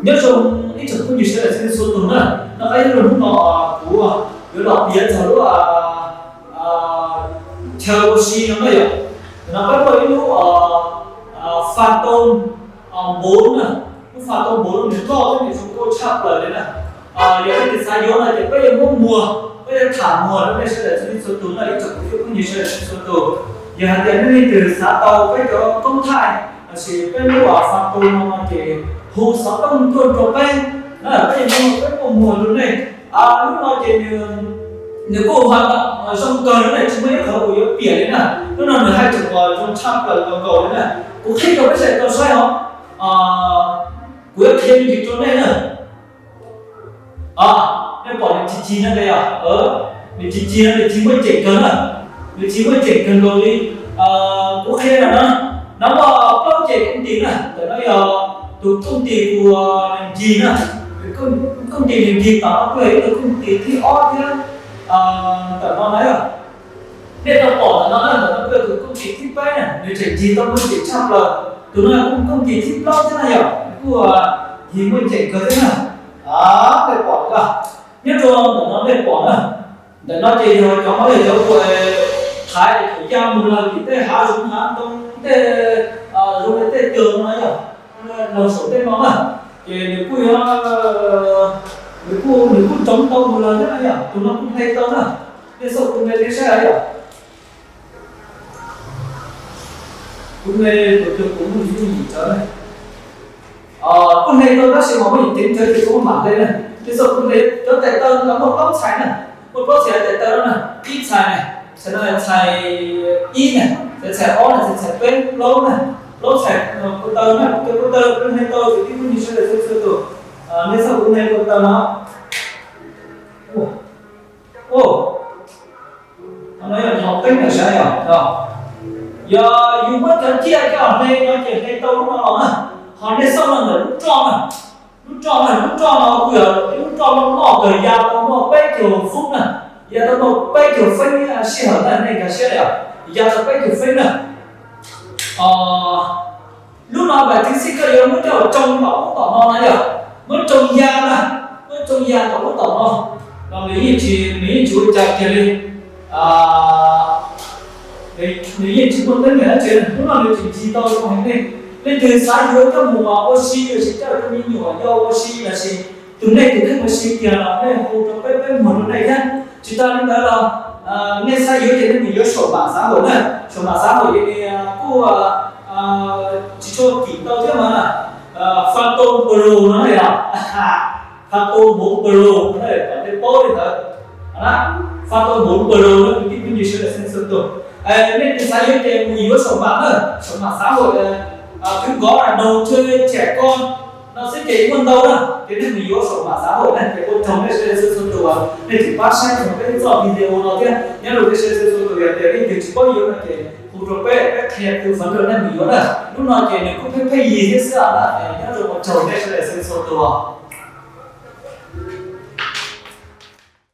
Nyob zoo ib tsoom phooj ywg sawv daws txhua leej txhua tus na, noj qab nyob zoo hnub no kuv yuav los piav txog lub chaw ua si no na yom. Tam no peb muaj ib lub Phantom Boat na, lub Phantom Boat no nws loj thiab nws zoo nkauj tshaj plaws li na. Yog leej twg xav yuav no ces peb yuav muab muag, peb yuav tham muag rau nej sawv daws txhua leej txhua tus na, ib tsoom phooj ywg sawv daws txhua leej txhua tus. Yog hais tias nej leej twg xav tau peb cov koob thaij lossis peb lub Phantom no no ces hu xov tooj tuaj rau peb na, peb yuav muab peb muag rau nej. Lub no ces nws kuj zoo kawg na, tsis muaj ib qho uas yuav piam li na. Lub no nws haj tseem uas zoo tshaj plaws nkaus nkaus li na. Kuv qhib rau peb sawv daws tau saib os. Kuv yuav qhia me ntsis rau nej na. Nej pom nws cig cig no yog, nws cig cig no nws cig muaj ceem kawg na, nws cig muaj ceem kawg nkaus li. Kuv qhia no na, no muaj plaub ceg kooj tis na, ntawm no yog tus kooj tis uas nws ncig na, kooj tis nws ncig tom no kuj yog ib tug kooj tis thib ob thiab. Ntawm no na yog, nej tau pom ntawm no na, ntawm no kuj yog tus kooj tis thib peb na, nws tseem ncig tau muaj ceem tshaj plaws. Tus no kuj kooj tis thib plaub thiab na yog, nws kuj ncig muaj ceem kawg thiab na. Nej pom kawg, nyob rau ntawm no nej pom na, ntawm no ces yog cov no yog cov uas thaiv thaum ya mus lawm tim tej hav zoov hav ntoo tej, zoo li tej tog no yog, los saum tej no na, ces nws kuj yuav, nws kuj, nws kuj ntsoov tau mus lawm thiab na yog, tus no kuj hle tau na. Nej xauj kuv hle nej saib yom. Kuv hle, kuv hle, kuv muaj ib yim tsawv, kuv hle tau tab sis mas muaj yim ceev tsawv ces kuv mam hle na. Nej xauj kuv hle, cov tais taw no muaj plaub txhais na, muaj plaub txhais tais taw no na, ib txhais na, txhais no txhais ib na, txhais ob na, txhais peb plaub na, plaub txhais ko taw na, ko taw kuv hle tau ces tib phooj ywg sawv daws txhua txhua tus, nej xauj kuv hle ko taw no. Ua, no yog thaum teeb lawm sav yom. Yog yus muab cov ciaj coj hle no ces hle tau lub no los na. Ho nej xauj no ntawm lub roj na, lub roj na, lub roj no kuj yog ib lub roj loj loj kawg, ya tau muaj peb caug feeb na, ya tau muaj peb caug feeb sij hawm na, nej nkag siab yom, ya tau peb caug feeb na. Lub no vas thwv xij koj yuav muab coj tsoo tom ub tom no na yom, muab tsoo ya na, muab tsoo ya tom ub tom no, los nws yeej tsis, nws yeej tsis ua cas kiag li. Nws yeej tsis muaj teeb meem dab tsi, hnub no nws tseem ncig tau zoo heev li. Leej twg xav yuav coj mus ua si lossis coj rau me nyuam yau ua si lossis tus nej tus kheej ua si tiag los nej hu rau peb, peb muag rau nej thiab. Tsis tas li ntawd los nej xav yuav ces nej mus yuav saum mam xav hauj na, saum mam xav hauj ces nws kuj tsis tshua kim tau thiab mas. Phantom Pro no yog, Phantom Boat Pro no, kom nej paub li ntawd. Phantom Boat Pro no kwv tij phooj ywg sawv daws txhua txhua tus, nej tus xav yuav ces mus yuav saum mam na, saum mam xav hauj, Khwv Nkov Ras Noo Tswv Tsam Ko no xwb ces muaj ntau na, ces nej mus yuav saum mam xav hauj na ces ua tsaug nej sawv daws txhua txhua tus, nej tseem pab saib txog peb txoj video no thiab. Nyob rau nej sawv daws txhua txhua tus, yog tias leej twg tsis paub yuav no ces hu rau peb, peb qhia tư vấn rau nej mus yuav na. Lub no ces nws kuj pheej pheej yig thiab xwb na, nyob rau ua tsaug nej sawv daws txhua txhua tus.